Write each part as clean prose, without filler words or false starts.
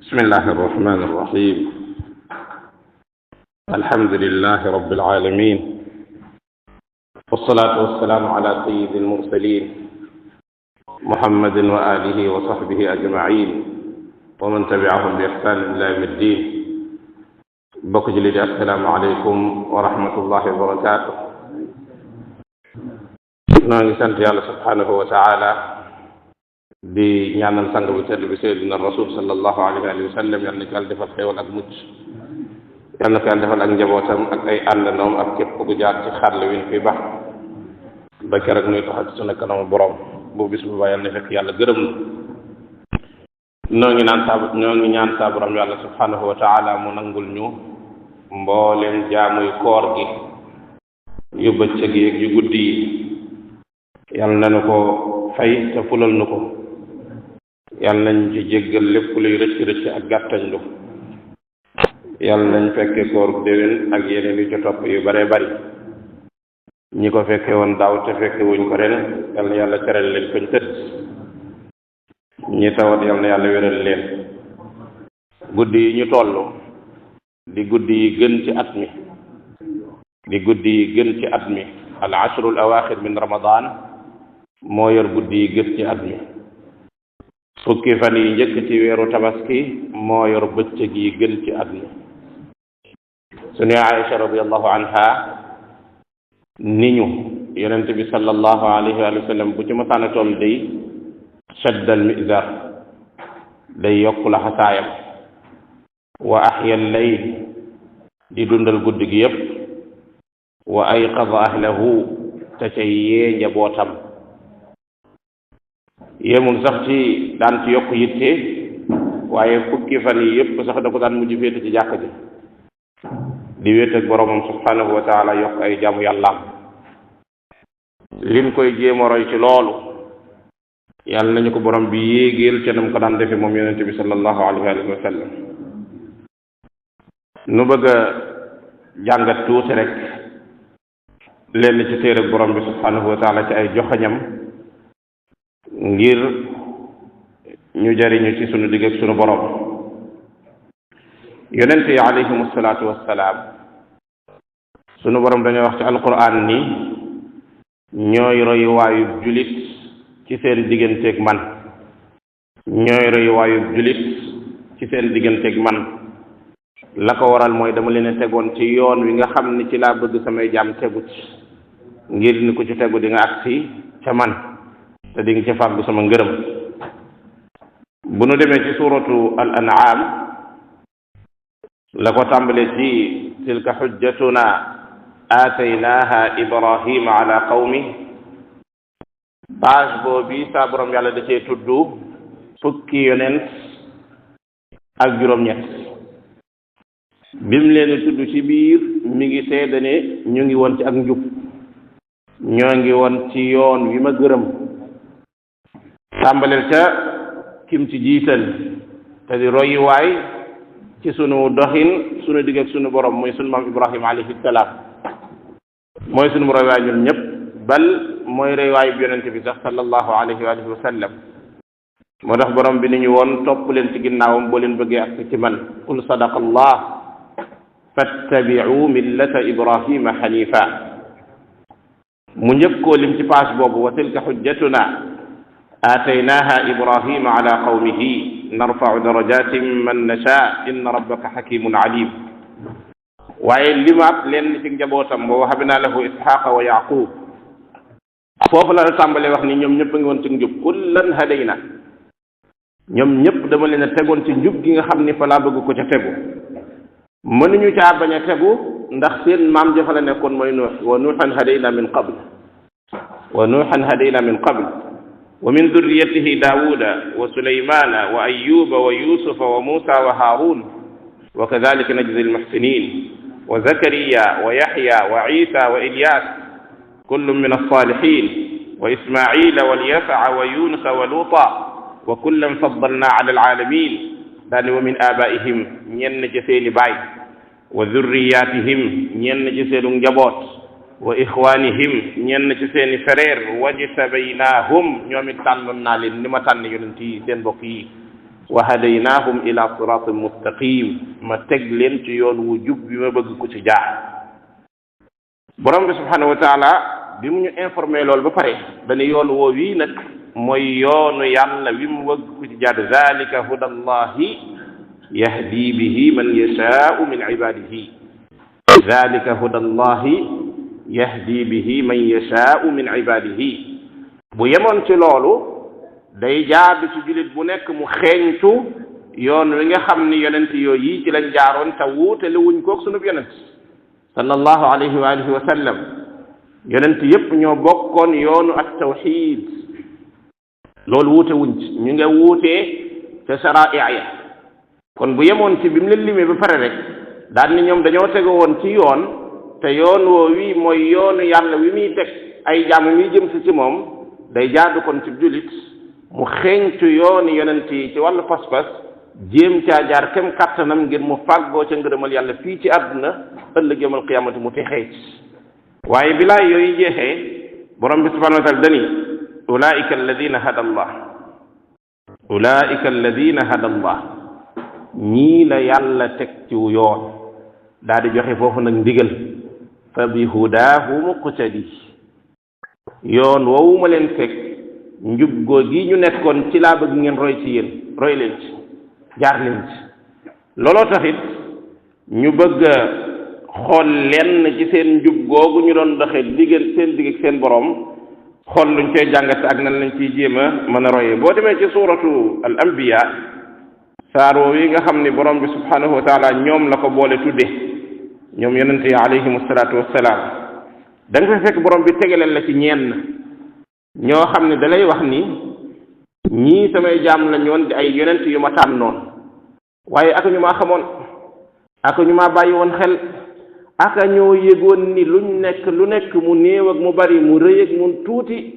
بسم الله الرحمن الرحيم. الحمد لله رب العالمين، والصلاة والسلام على سيد المرسلين محمد وآله وصحبه أجمعين ومن تبعهم بإحسان إلى يوم الدين. بك جلد السلام عليكم ورحمة الله وبركاته. نحن سنتي الله سبحانه وتعالى di ñaanal sang bu tedd bi sayyidina rasul sallallahu alayhi wa sallam, yal na ko yàlla defal xéewal ak mucc, yal na ko yàlla defal ak njabootam ak ay àndandoom ak képp ku jaar ci xarle wi fi bax ba keroog nuy taxaw ci sunu kanamu borom bu bis bu ba yal na fekk yàlla gërëm ñoo ngi ñaan sa borom yàlla subhanahu wa ta'ala mu nangul ñu mbooleem jaamuy koor gi yu bëccëg yi ak yu guddi yi, yal nañu ko fay te fulal nu ko, yàlla nañ ci jéggal lépp luy rëcc ak gàttañ lu, yàlla nañ fekke koor déwén ak yeneen yu ci topp yu bare bari. ñi ko fekke woon daaw te fekke wuñ ko ren, yàlla na yàlla teral leen fañ tëdd, ñi tawat yàlla na yàlla wéral leen. guddi yi ñu toll di guddi yi gën ci at mi, al ashrul awaaxir min ramadan moo yor guddi yi gën ci at mi. fukki fan yi njëkk ci weeru tabaski moo yor bëccëg yi gën ci at mi. sunu Aïcha radiyallahu anha ni ñu yonent bi sallallahu alayhi wa sallam bu ci masaana toll day shaddal mizar, day yokk la xasaayam, wa ahya al-layl, di dundal guddi gi yépp, wa ayqadha ahlahu, te ca yee njabootam. yéemul sax ci daan ci yokk yitte, waaye fukki fan yi yépp sax da ko daan mujj féete ci jàkk ji di wéet ak boromam subhanahu wa taala, yokk ay jaamu yàllaam. liñ koy jéem a roy ci loolu yàlla nañu ko borom bi yéegeel ca nam ko daan defe moom yonente bi sallallahu alayhi wa sallam. nu bëgg a jàngat tuuti rek lenn ci téere borom bi subhanahu wa taala ci ay joxañam ngir ñu jariñu ci sunu digg ak sunu borom. yonent yi alayhimu salaatu wassalaam sunu borom dañoo wax ci alquran ni ñooy royuwaayu julit ci seen digganteeg man, la ko waral mooy dama leen a tegoon ci yoon wi nga xam ni ci laa bëgg samay jaam tegu ci, ngir ni ku ci tegu di nga agsi ca man te di nga ci fàggu sama ngërëm. bu nu demee ci suuratu al an'am la ko tàmbale ci tilka xujjatuna aataynaha ibrahima ala qawmi, page boobu saa borom yàlla da cee tudd fukki yonent ak juróom-ñett. bim leen tudd ci biir mi ngi seede ne ñu ngi woon ci ak njub, ñoo ngi woon ci yoon wi ma gërëm. tàmbaleel ca kim ci jiital te di royuwaay ci sunu doxin sunu digg ak sunu borom mooy sunu maam Ibrahima alayhi salaam, mooy sunu royuwaay ñun ñëpp, bal mooy royuwaay bi yonente bi sax sallallahu alayhi wa sallam. moo tax borom bi ni ñu woon topp leen ci ginnaawam boo leen bëggee ak ci man. qul sadaqa allah fattabi'u millata ibrahima hanifa. mu njëkk koo lim ci page boobu wa tilka hujjatuna آتيناها إبراهيم على قومه نرفع درجات من نشاء إن ربك حكيم عليم. waaye limaat leen ci njabootam wa wahabna lahu ishaqa wa yaqub, foofu la tàmbalee wax ni ñoom ñëpp a ngi woon ci njub. kullan hadayna, ñoom ñëpp dama leen a tegoon ci njub gi nga xam ni fa laa bëgg ko ca tegu. mënuñu caa bañ a tegu ndax seen maam jafa la nekkoon mooy nuux. wa nuuhan hadayna min qabl ومن ذريته داود وسليمان وأيوب ويوسف وموسى وهارون وكذلك نجزي المحسنين وزكريا ويحيى وعيسى وإلياس كل من الصالحين وإسماعيل واليسع ويونس ولوطا وكلا فضلنا على العالمين. ومن آبائهم ñenn ci seeni baay, wa ذرياتهم ñenn ci seenu njaboot, wa ixwanihim ñenn ci seeni frère, wajtabaynahum ñoom it tànnoon naa leen ni ma tànn yonent yi seen mbokk yi wa hadaynahum ila siratin mustaqim ma teg leen ci yoon wu jub bi ma bëgg ku ci jaar borom bi subhanahu wa taala bi mu ñu informé loolu ba pare dañu yoon woo wii nag mooy yoonu yàlla wi mu bëgg ku ci jaar zalika hudallahi yahdi bihi man yashaa'u min ibadihi zalika hudallahi yahdi bihi man yashaa'u min ibadihi bu yemoon ci loolu day jaadu ci jullit bu nekk mu xeeñtu yoon wi nga xam ni yonent yooyu yi ci lañ jaaroon te wuutale wuñ koog sunub yonent sallallahu alayhi wa alihi wa sallam yonent yépp ñoo bokkoon yoonu at tawxid loolu wuute wuñ ci ñu nga wuutee ca sharaa'i'a ya kon bu yemoon ci bi mu leen limee ba pare rek daal ni ñoom dañoo tego woon ci yoon te yoon woo wi mooy yoonu yàlla wi muy teg ay jàmm muy jëm si ci moom day jaadu kon ci jullit mu xeeñtu yooni yonent yi ci wàllu pas-pas jéem caa jaar kem kattanam ngir mu fàggoo ca ngërëmal yàlla fii ci àdduna ëllëg yawmal qiyaamati mu texee ci waaye bilaay yooyu jeexee borom bi subhanahu wa taala dani ulaika alladina hada allah ulaika alladina hada allah ñii la yàlla teg ci yoon daal di joxe foofu nag ndigal fa bi hudaahu muqtadi yoon woowu ma leen teg njub goo gi ñu nekkoon ci laa bëgg ngeen roy ci yéen roy leen ci jaar leen ci looloo taxit ñu bëgg xool lenn ci seen njub googu ñu doon doxee diggal seen digg ak seen borom xool luñ koy jàngate ak nan lañ ciy jéem a mën a royee boo demee ci suuratu al anbiya saar woowu yi nga xam ni borom bi subhanahu wa taala ñoom la ko boole tudde ñoom yonente yi alayhim salaatu wassalaam da nga fay fekk borom bi tegaleel la ci ñenn ñoo xam ne dalay wax ni ñii samay jaam la ñoon di ay yonent yu ma tànnoon waaye aka ñu maa xamoon aka ñu maa bàyyi woon xel aka ñoo yëgoon ni luñ nekk lu nekk mu néew ak mu bari mu rëy ak mu tuuti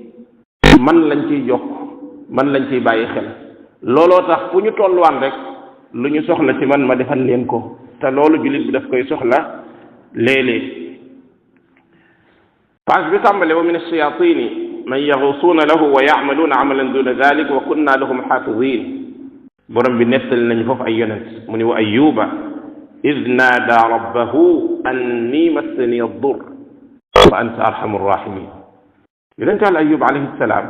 man lañ ciy jokk man lañ ciy bàyyi xel looloo tax fu ñu tolluwaan rek lu ñu soxla ci man ma defal leen ko te loolu jullit bi daf koy soxla léeg-léeg page bi tàmbale wa min ash-shayaatini man yaxusuuna lahu wa yacmaluuna amalan duna dalik wa kunna lahum xaafidin borom bi nettali nañu foofu ay yonent mu ni wa ayuba id naada rabbahu anni massani addur wa anta arhamu rrahimin yonent al ayub alayhi salaam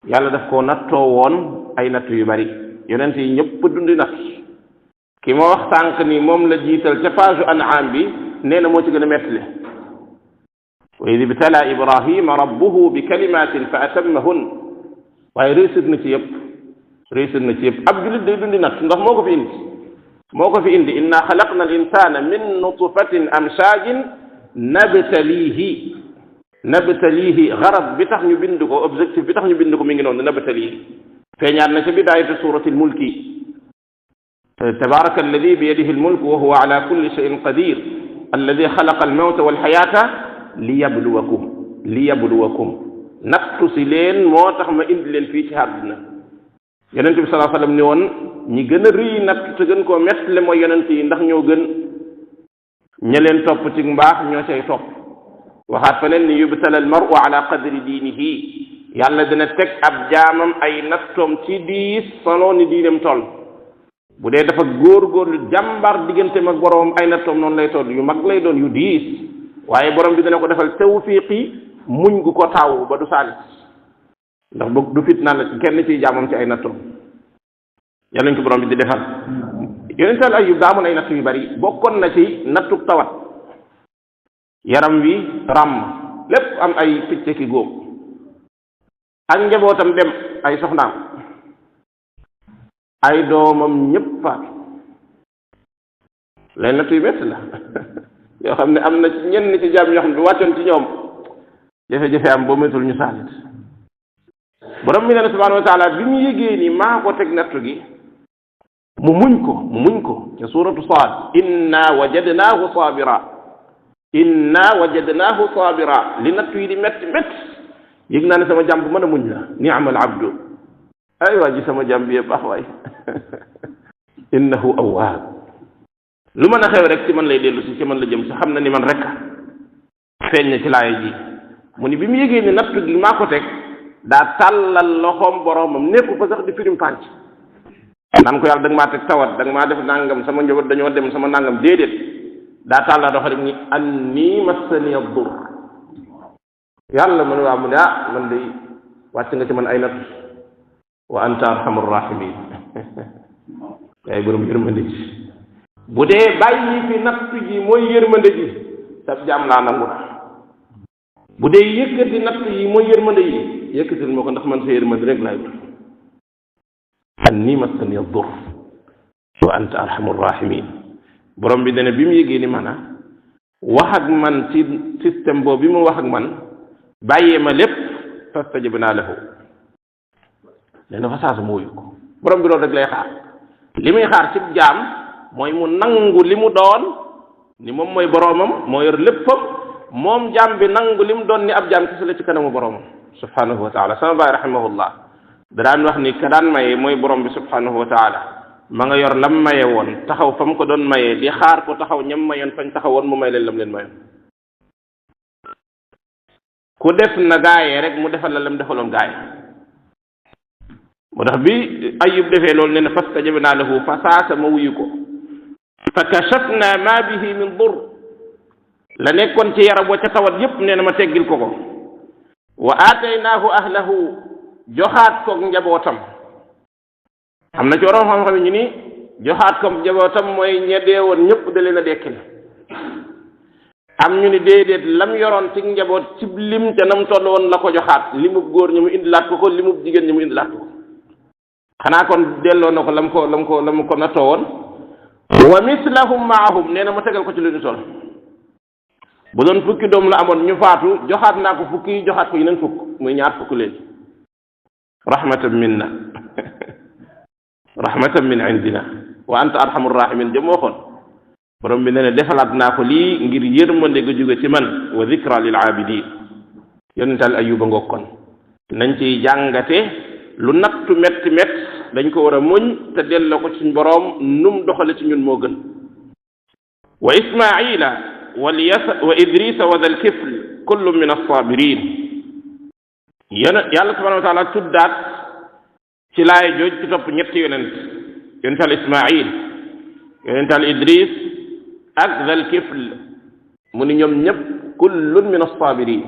yàlla daf koo nattoo woon ay natt yu bari yonent yi ñëpp dundi natt ki ma wax sànq ni moom la jiital ca page An'am bi nee na moo ci gën a mettile wa id ibtala ibrahima rabbuhu bi kalimatin fa atammahun waaye réussir na ci yëpp ab julit day dundi natt ndax moo ko fi indi inna xalaqna al insana min nutfatin amshajin nabtalihi garab bi tax ñu bind ko objectif bi tax ñu bind ko mi ngi noonu nabtalihi feeñaat na ca bidaayatu surati almulki tabaraka alladi bi yadihi almulku wa huwa ala kulli shay'in qadir alladi xalaqa almawta walxayata liyabluwakum nattu si leen moo tax ma indi leen fii ci àdduna yonent bi sallallahu alayhi wa sallam ni woon ñi gën a rëy natt te gën koo mettle mooy yonent yi ndax ñoo gën ña leen topp ci mbaax ñoo cay topp waxaat feneen ni yubtala al mar'u ala qadri diinihi yàlla dina teg ab jaamam ay nattoom ci diis selon ni diineem toll bu dee dafa góor-góorlu jàmbar digganteem ak boroom ay nattoom noonu lay toll yu mag lay doon yu diis waaye borom bi dina ko defal tawfiqi muñ gu ko taw ba du saalit ndax boog du fitnaan la kenn ciy jaamam ci ay nattoom yàlla ñu ko borom bi di defal yonental Ayub daa amoon ay natt yu bari bokkoon na ci nattu tawat yaram wi ràmm lépp am ay picc ki góob ak njabootam dem ay soxnaam ay doomam ñëpp faatu lay natt yu métti la yoo xam ne am na ci ñenn ci jaam ñoo xam ne bu wàccoon ci ñoom jafe-jafe am boo métul ñu saalit borom bi ne subhanahu wa taala bi mu yëgee ni maa ko teg nattu gi mu muñ ko ca suratu Saad inna wajadnaahu sabira li nattu yi di métti yëg naa ne sama jàmm bu mën a muñ la ni'mal abdu ay waa ji sama jàmm bi yëpp baax waay innahu awwaab lu mën a xew rek ci man lay dellu si ci man la jëm si xam na ni man rek feeñ na ci laaya ji mu ni bi mu yëgee ni nattu gi maa ko teg daa tàllal loxoom boromam nekku fa sax di firim fànc naan ko yàlla da nga maa teg tawat da nga maa def nangam sama njaboot dañoo dem sama nangam déedéet daa tàllaa dox rek ni anni massani ad-dur yàlla mu ne waa mu ne man de wàcc nga ci man ay natt wa anta arhamur rahimin yaay borom yërmande ji bu dee bàyyi fi natt ji mooy yërmande ji sab jaam laa nangu na bu dee yëkkati natt yi mooy yërmande yi yëkkatil ma ko ndax man sa yërmande rek laay def anni massani ad-dur wa anta arhamur rahimin borom bi dana bi mu yëgee ni man a wax ak man ci système boobu bi mu wax ak man bàyyee ma lépp fastajabnaa lahu nee na fa saasu mu wuyu ko borom bi loolu rek lay xaar li muy xaar ci jaam mooy mu nangu li mu doon ni moom mooy boromam moo yor léppam moom jaam bi nangu li mu doon ni ab jaam ci la ci kanamu boromam subhanahu wa taala sama baay rahimahullah da daan wax ni ka daan maye mooy borom bi subhanahu wa taala ma nga yor lam maye woon taxaw fa mu ko doon maye di xaar ko taxaw ñam mayoon fañ taxawoon mu may leen lam leen mayoon ku def na gaayee rek mu defal la lam defaloon gaayee moo tax bi ayub defee loolu nee na fastajabnaa lahu fa saasa ma wuyu ko fa kashafna ma bihi min dur la nekkoon ci yaram wa ca tawat yépp nee na ma teggil ko ko wa aataynaahu ahlahu joxaat ko njabootam am na ci waroon xam-xam ñu ni joxaat ko njabootam mooy ña dee woon ñëpp da leen a dekkil am ñu ni déedéet lam yoroon ci njaboot ci lim te nam toll woon la ko joxaat limub góor ñi mu indilaat ko limub jigéen ñi mu indilaat ko xanaa kon delloo na ko lam ko nattoo woon wa mislahum maahum nee na ma tegal ko ci lu ñu toll bu doon fukki doom la amoon ñu faatu joxaat naa ko fukki joxaat ko yeneen fukk muy ñaar fukk leen rahmatan minna rahmatan min indina wa anta arhamur rahimin jëm waxoon borom bi nee na defalaat naa ko lii ngir yërmande ga jóge ci man wa zikra lil abidin yonental ayuba ngoog kon nañ ciy jàngate lu nattu metti dañ ko war a muñ te delloo ko suñ borom num doxale ci ñun moo gën wa ismaila wa idrisa wa dal kifl kullu min as-sabirin yàlla subhanahu wa taala tuddaat ci laay jooj ci topp ñetti yonental ismail yonental idris ak dal kifl mu ni ñoom ñëpp kullun min as-sabirin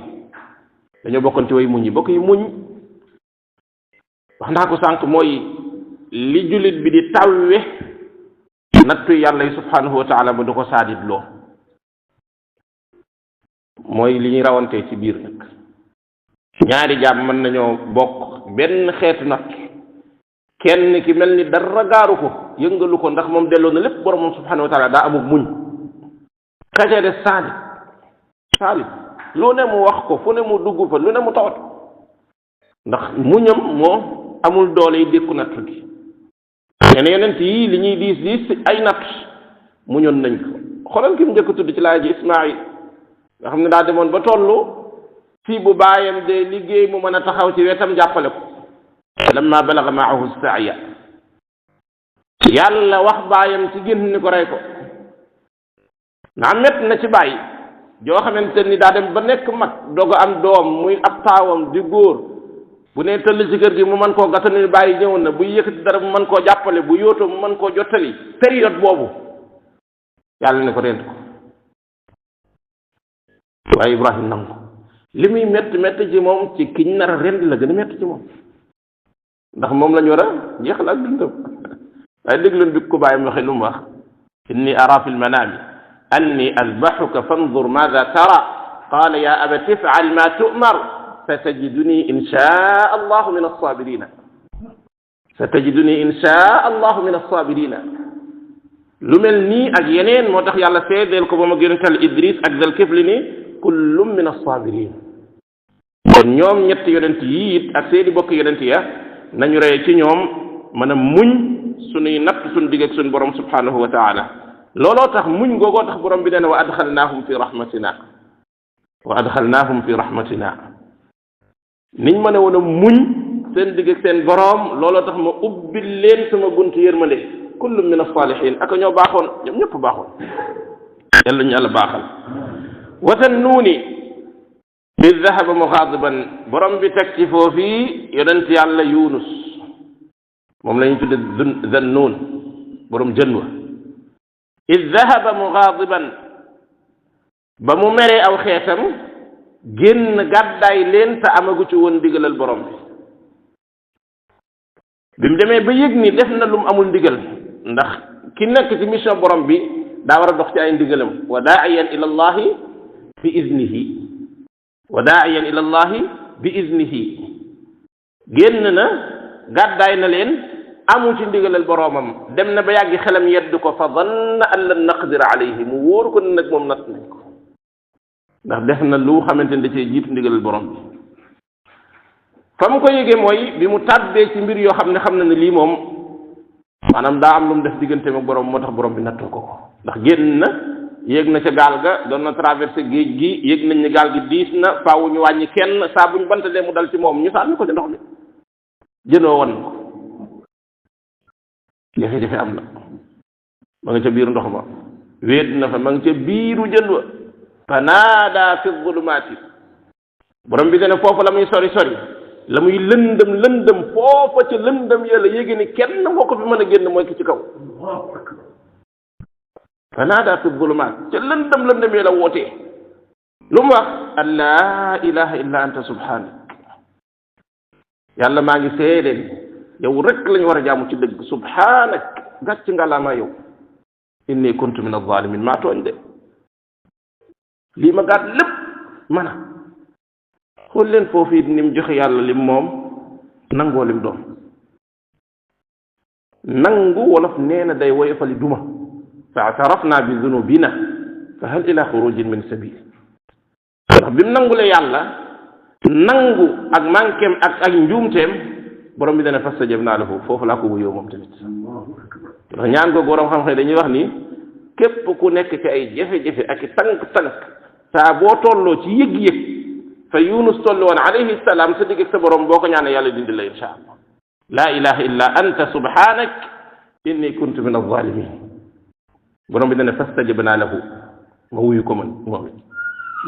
dañoo bokkoon ci way muñ yi bokk yi muñ wax naa ko sànq mooy li jullit bi di tawwe nattu yàlla yi subhanahu wa taala ba du ko saadit loo mooy li ñuy rawantee ci biir nag ñaari jaam mën nañoo bokk benn xeetu natt kenn ki mel ni dara gaaru ko yëngalu ko ndax moom delloo na lépp boromam subhanahu wa taala daa amul muñ xëcee de saalit lu ne mu wax ko fu ne mu dugg fa lu ne mu tawat ndax muñam moo amul doole yi dékku natt gi ñene yonent yi li ñuy diis ay natt muñoon nañ ko xoolal ki mu njëkk tudd ci laay ji Ismaïl nga xam ne daa demoon ba tollu fii bu baayam de liggéey mu mën a taxaw ci wetam jàppale ko lamma balaga maahu saaya yàlla wax baayam ci génn ni ko rey ko naa mett na ci bàyyi joo xamante ni daa dem ba nekk mag doog a am doom muy ab taawam di góor bu ne tëll ci kër gi mu mën koo gàttanu ni bàyyi ñëwoon na bu yëkkati dara mu mën koo jàppale bu yóotoo mu mën koo jottali période boobu yàlla ne ko rend ko waaye Ibrahim nangu li muy métti ci moom ci kiñ nar a rend la gën a métti ci moom ndax moom lañu war a jeexal ak dundam waaye dégloon bi ko bàyyi waxe lu mu wax inni ara fi lmanami anni albaxuka fanzur maada tara qala ya abati ifal ma tu'mar satajiduni insha allahu min alsabirina min alsabirina lu mel nii ak yeneen moo tax yàlla seedeel ko ba ma gëntal Idris ak dal kifli ni kullum min alsabirin kon ñoom ñetti yonent yi it ak seeni bokk yonent ya nañu rey ci ñoom mën a muñ suñuy natt suñu digg ak suñu borom subhanahu wa taala looloo tax muñ googoo tax borom bi nee na wa adxalnaahum fi rahmatina niñ mën a woon a muñ seen digg ak seen borom looloo tax ma ubbil leen sama buntu yërmande kullum min as-salihin ak ñoo baaxoon ñoom ñëpp baaxoon yàlla ñu yàlla baaxal wa zannuuni id dahaba mughadiban borom bi teg ci foofii yonent yàlla Yunus moom la ñuy tudde Zannun borom jën wa id dahaba mughadiban ba mu meree aw xeetam génn gàddaay leen te amagu ci woon ndigalal borom bi mu demee ba yëg ni def na lu mu amul ndigal ndax ki nekk ci mission borom bi daa war a dox ci ay ndigalam wa daa'iyan ila allahi bi iznihi wa daa'iyan ila allahi bi iznihi génn na gàddaay na leen amul ci ndigalal boromam dem na ba yàgg xelam yedd ko fa danna an lan naqdir alayhi mu wóor ko nag moom natt nañ ko ndax def na lu xamante ne da cee jiitu ndigalal borom bi fa mu ko yëgee mooy bi mu tàbbee ci mbir yoo xam ne ne lii moom maanaam daa am lu mu def digganteem ak borom moo tax borom bi nattoo ko ndax génn na yéeg na ca gaal ga doon na traversé géej gi yéeg nañ ne gaal gi diis na faaw ñu wàññi kenn saa bu ñu bantalee mu dal ci moom ñu sànni ko ci ndox mi jënoo woon ko jafe-jafe am na ma nga ca biir ndox ma wéet na fa ma nga ca biiru jën wa fa naada fi zulumaati borom bi dana foofu la muy sori la muy lëndëm foofa ca lëndëm yàlla yéegi ni kenn moo ko fi mën a génn mooy ki ci kaw fa naada fi zulumaat ca lëndëm yàlla wootee lu mu wax an laa ilaha illa anta subhanak yàlla maa ngi seedeel yow rek lañu war a jaamu ci dëgg subhanak gàcc ngalaama yow inni kuntu min az-zalimin maa tooñ de lii ma gàtt lépp mana xool leen foofu it ni mu joxe yàlla lim moom nangoo lim doon nangu wolof nee na day woyofali duma fa atarafna bi zunubina fa hal ila xurujin min sabil ndax bi mu nangulee yàlla nangu ak manquem ak njuumteem borom bi dana fastajabna lahu foofu laa ko wuyoo moom tamit ndax ñaan googu borom xam-xam dañuy wax ni képp ku nekk ci ay jafe-jafe ak i tànk saa boo tolloo ci yëg-yëg fa Yunus tollu woon alayhi salaam sa digg ak sa borom boo ko ñaanee yàlla dindi la insha allah laa ilaha illa anta subhanak inni kuntu min az-zalimin borom bi dana fastajabna lahu ma wuyu ko man moom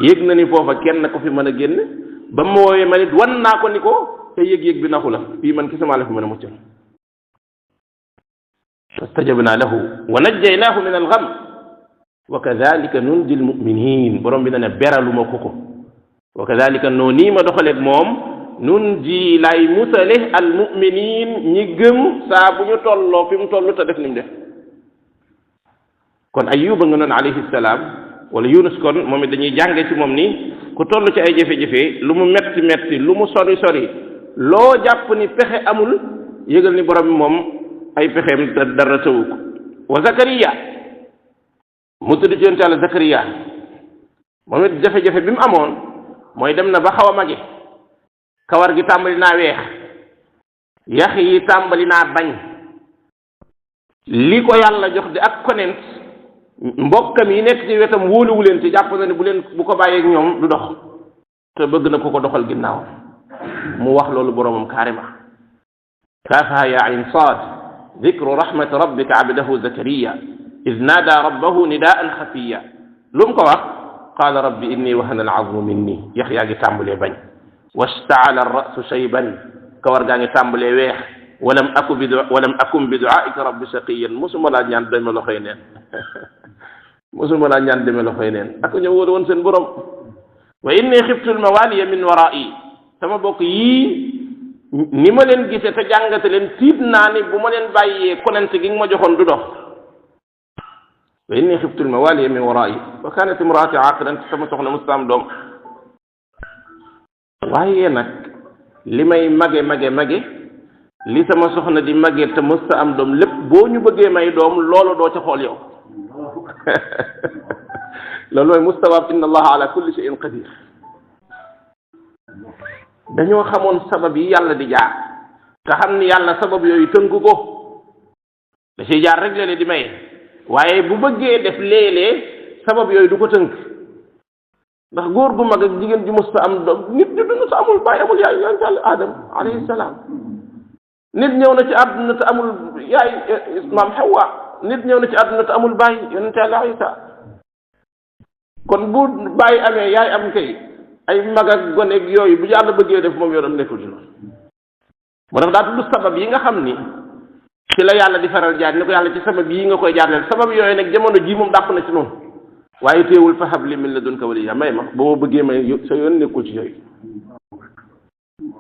yëg na ni foofa kenn ko fi mën a génn ba mu woowee ma nit wan naa ko ni ko te yëg-yëg bi naxu la fii man kese maa la fi mën a muccal fastajabna lahu wa najjaynaahu min al-gham wa kadhalika nunji al-mu'minin borom bi dana beraluma ko wa kadhalika noo nii ma doxaleeg moom nunji lay musale al-mu'minin ñi gëm saa bu ñu tolloo fi mu toll te def ni mu def kon Ayyuba nga noon alayhi salaam wala Yunus kon moom it dañuy jànge ci moom ni ku toll ci ay jafe-jafe lu mu metti lu mu sori loo jàpp ni pexe amul yëgal ni borom bi moom ay pexeem dara tëwu ko wa Zakariya mu tudd ci yonent Yàlla Zakariya moom it jafe-jafe bi mu amoon mooy dem na ba xaw a mage kawar gi tàmbali naa weex yax yi tàmbali naa bañ li ko yàlla jox di ak konent mbokkam yi nekk ci wetam wóoluwu leen ci jàpp na ne bu ko bàyyeeg ñoom du dox te bëgg na ko doxal ginnaaw mu wax loolu boromam carrément kaafaha ya ayn saad dikru rahmati rabbika abdahu zakariya id naada rabbahu nidaan xafiya lu mu ko wax qaala rabbi inni wahana al-azmu minni yax yaa ngi tàmbalee bañ wastaala ar-ra'su shayban kawar gaa ngi tàmbalee weex walam akum bi du'aika rabbi shaqiyan musuma laa ñaan deme loxoy neen musuma laa ñaan deme loxoy neen ak ñëw wóor woon seen borom wa inni xiftu al-mawaliya min wara'i sama bokk yii ni ma leen gisee te jàngate leen tiit naa ni bu ma leen bàyyee konante gi nga ma joxoon du dox wa inni xiftu al-mawaliya min wara'i wa kanat imraati aqiran sama soxna mustaam doom waaye nag li may mage li sama soxna di mage te mësta am doom lépp boo ñu bëggee may doom loolu doo ca xool yow loolu mooy mustawaab inna allaha ala kulli shay'in qadir dañoo xamoon sabab yi yàlla di jaar te xam ni yàlla sabab yooyu tënku ko da ciy jaar rek léeg-léeg di maye waaye bu bëggee def léeg-léeg sabab yooyu du ko tënk ndax góor gu mag ak jigéen ju musta am doom nit di dund te amul baay amul yaay yonent Yàlla Adam alayhi salaam nit ñëw na ci àdduna te amul yaay maam Hawa nit ñëw na ci àdduna te amul baay yonent Yàlla Isa kon bu baay amee yaay am kay ay mag ak gone ak yooyu bu yàlla bëggee def moom yoonam nekkul ci loolu moo tax daa tudd sabab yi nga xam ni ci la yàlla di faral jaar ni ko yàlla ci sabab yi nga koy jaarleel sabab yooyu nag jamono ji moom dàpp na ci noonu waaye teewul fa habli min ladunka waliya may ma ba ma bëggee may sa yoon nekkul ci yooyu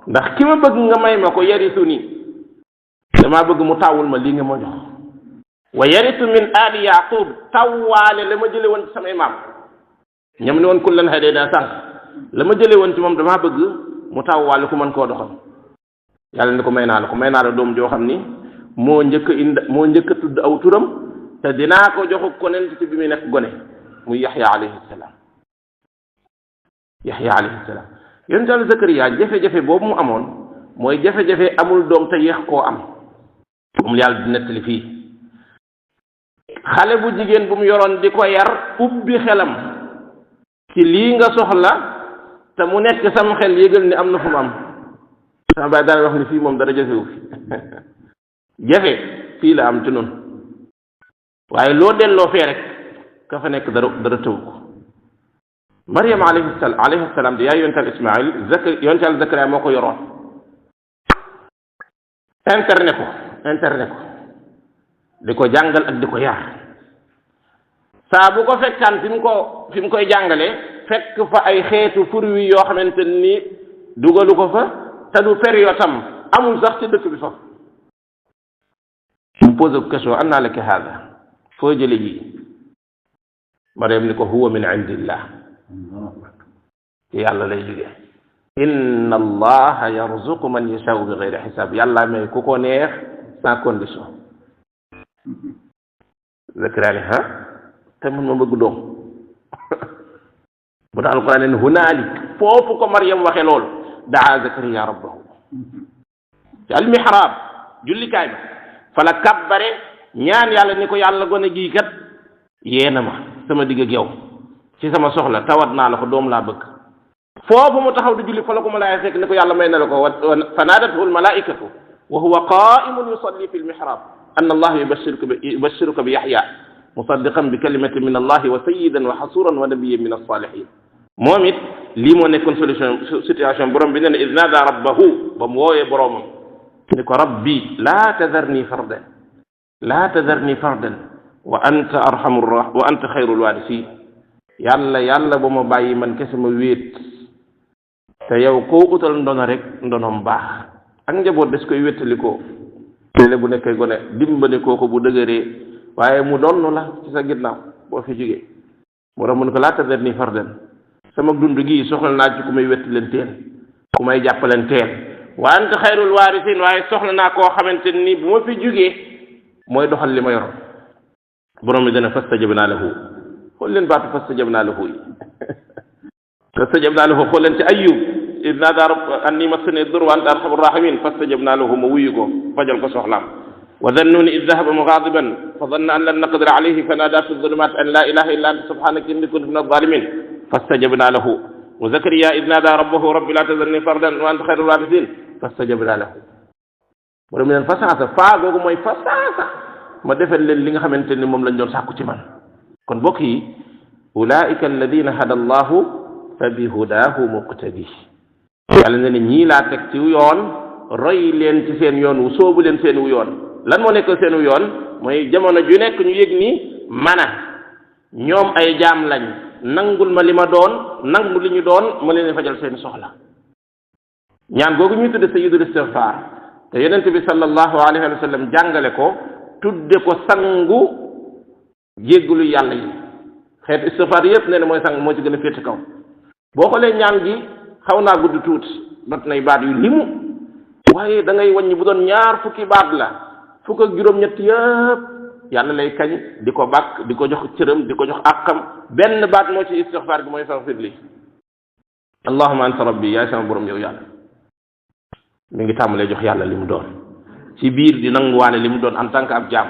ndax ki ma bëgg nga may ma ko yarisu nii damaa bëgg mu tawul ma lii nga ma jox wa yarisu min aali yaqub tawwaale la ma jële woon ci samay maam ñam ne woon kullan hadayna sànq la ma jële woon ci moom damaa bëgg mu tawwaale ku mën koo doxal yàlla ni ko may naa la doom joo xam ni moo njëkk a tudd aw turam te dinaa ko joxu konent ci bi muy nekk gone muy yaxya alayhi salaam yonent Yàlla Zakariya jafe-jafe boobu mu amoon mooy jafe-jafe amul doom te yéex koo am moom yàlla di nettali fii xale bu jigéen bu mu yoroon di ko yar ubbi xelam ci lii nga soxla te mu nekk sam xel yëgal ni am na fu mu am sama baay daal wax ni fii moom dara jafewu fi jafe fii la am ci noonu waaye loo delloo fee rek ka fa nekk dara tëw ko Maryam alayhi salaam di yaay yonent Ismaïl yonent Yàlla Zakariya moo ko yoroon internet ko di ko jàngal ak di ko yar saa bu ko fekkaan fi mu koy jàngale fekk fa ay xeetu fruits yoo xamante ni dugalu ko fa te du période am amul sax ci dëkk bi fa mu posé ko question annaa laki haada foo jële ji Maryam ni ko huwa min indillah ci yàlla lay jóge inna allaha yarzuqu man yashaa'u bi ghayri xisaab yàlla may ku ko neex sans condition Zakariya ne te man ma bëgg doom bu tax alquran ne hunaalik foofu ko Maryam waxe loolu daa Zakariya rabbahu ci almihrab jullikaay ba fa la kabbare ñaan yàlla ni ko yàlla gone gii kat yéena ma sama digg ak yow ci sama soxla tawat naa la ko doom laa bëgg foofu mu taxaw di julli fa la ko malaayika fekk ni ko yàlla may na la ko fa naadathu almalaikatu wa huwa qaimun yusalli fi almihrab anna allah yubashiruka bi yahya musaddiqan bi kalimatin min allah wa sayyidan wa hasuran wa nabiyyan min as-salihin moom it lii moo nekkoon situation borom bi nee na id naada rabbahu ba mu wooyee boromam ni ko rabbi laa tadarni fardan wa anta xayrul waarisiin yàlla ba ma bàyyi man kese ma wéet te yow koo utal ndono rek ndonom baax ak njaboot des koy wéttali ko léeg-léeg bu nekkee gone dimbali koo ko bu dëgëree waaye mu donn la ci sa ginnaaw boo fi jógee moo tax mu ne ko laa tadarni fardan sama dund gi soxla naa ci ku may wettaleen teel ku may jàppaleen teel wa anta xayrul waarisiin waaye soxla naa koo xamante ni bu ma fi jógee mooy doxal li ma yoroon borom bi dana fastajabnaa lahu xool leen baatu fastajabnaa lahu yi fastajabnaa lahu xool leen ci Ayyub id naadaa anni massani dur wa anta arhamur rahimin fastajabnaa lahu ma wuyu ko fajal ko soxlaam wa dhannuuni id dhahaba mughaadiban fa dhanna an lan naqdira alayhi fa naadaa fi dhulumaati an laa ilaaha illa anta subhaanaka inni kuntu mina adh-dhaalimiin fastajabnaa lahu wa Zakariyaa id naadaa rabbahu rabbi laa tadharnii fardan wa anta khayrul waarisiin fastajabnaa lahu borom bi neen fasaasa faa googu mooy fasaasa ma defal leen li nga xamante ni moom lañ doon sàkku ci man kon bokk yi ulaika alladina hada allahu fa bi hudahu muqtadi yàlla ne ne ñii laa teg ci yoon roy leen ci seen yoon wu soobu leen seen wu yoon lan moo nekk seen wu yoon mooy jamono ju nekk ñu yëg ni mana ñoom ay jaam lañ nangul ma li ma doon nangu li ñu doon ma leen fajal seen soxla ñaan googu ñuy tudde sayyidul istighfar te yonent bi sallallahu alayhi wa sallam jàngale ko tudde ko sangu jéggulu yàlla yi xeet istighfar yëpp nee na mooy sang moo ci gën a féete kaw boo xoolee ñaan gi xaw naa gudd tuuti mat nay baat yu limu waaye da ngay wàññi bu doon ñaar fukki baat la fukk ak juróom-ñett yëpp yàlla lay kañ di ko bàkk di ko jox cëram di ko jox àqam benn baat moo ci istighfar gi mooy faghfir li allahumma anta rabbi yaay sama borom yow yàlla mi ngi tàmbalee jox yàlla li mu doon ci biir di nanguwaale li mu doon en tant que ab jaam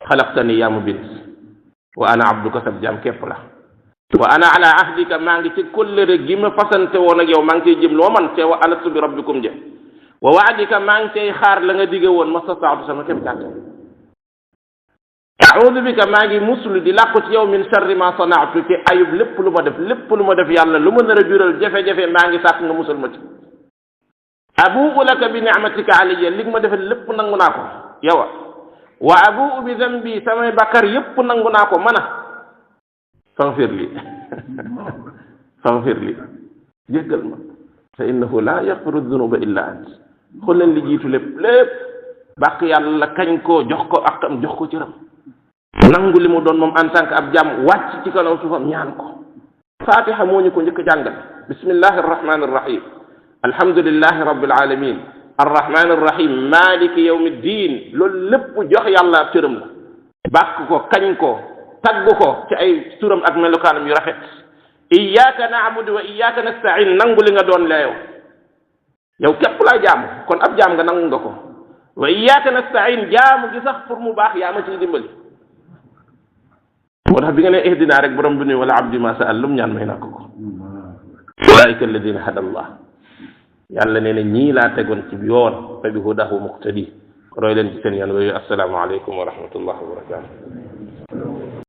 xalaqtani yaa mubin wa ana abduka sab jaam képp la wa ana ala ahdika maa ngi ci kóllëre gi ma fasante woon ak yow maa ngi cay jëm loo man te wa alastu bi rabbikum jë wa waadika maa ngi cay xaar la nga digge woon mastataatu sama képp kàttan a'uudu bika maa ngi muslu di làqu ci yow min sharri ma sanaatu ci ayub lépp lu ma def yàlla lu ma nar a jural jafe-jafe maa ngi sàkk nga musal ma ci abu'u laka bi ni'matika alayya li ma defal lépp nangu naa ko yawa wa abu bi dhanbi samay bakkar yépp nangu naa ko mana faghfir li faghfir li jéggal ma fa innahu la yaghfiru dhunuba illa ant xool leen li jiitu lépp bàkk yàlla kañ ko jox ko akam jox ko cëram nangu li mu doon moom en tant que ab jàmm wàcc ci kaw suufam ñaan ko fatiha moo ñu ko njëkk jàngal bismillahi arrahmani arrahim alhamdulillahi rabbil alamin arrahmani arrahim maliki yawmi ddin loolu lépp jox yàlla ab cëram la bàkk ko kañ ko tagg ko ci ay turam ak melokaanam yu rafet iyyaka na'budu wa iyyaka nasta'in nangu li nga doon la yow képp laa jaamu kon ab jaam nga nangu nga ko wa iyyaka nasta'in jaamu gi sax pour mu baax yaa ma ciy dimbali moo tax bi nga ne ihdina rek borom bi ne wala abdi ma sa'al lum ñaan may naa ko ulaika alladina hada allah yàlla nee na ñii laa tegoon ci yoon fa bi hudahu muqtadi roy leen ci seen yoon yooyu assalaamu aleykum wa rahmatullahi wa barakatuh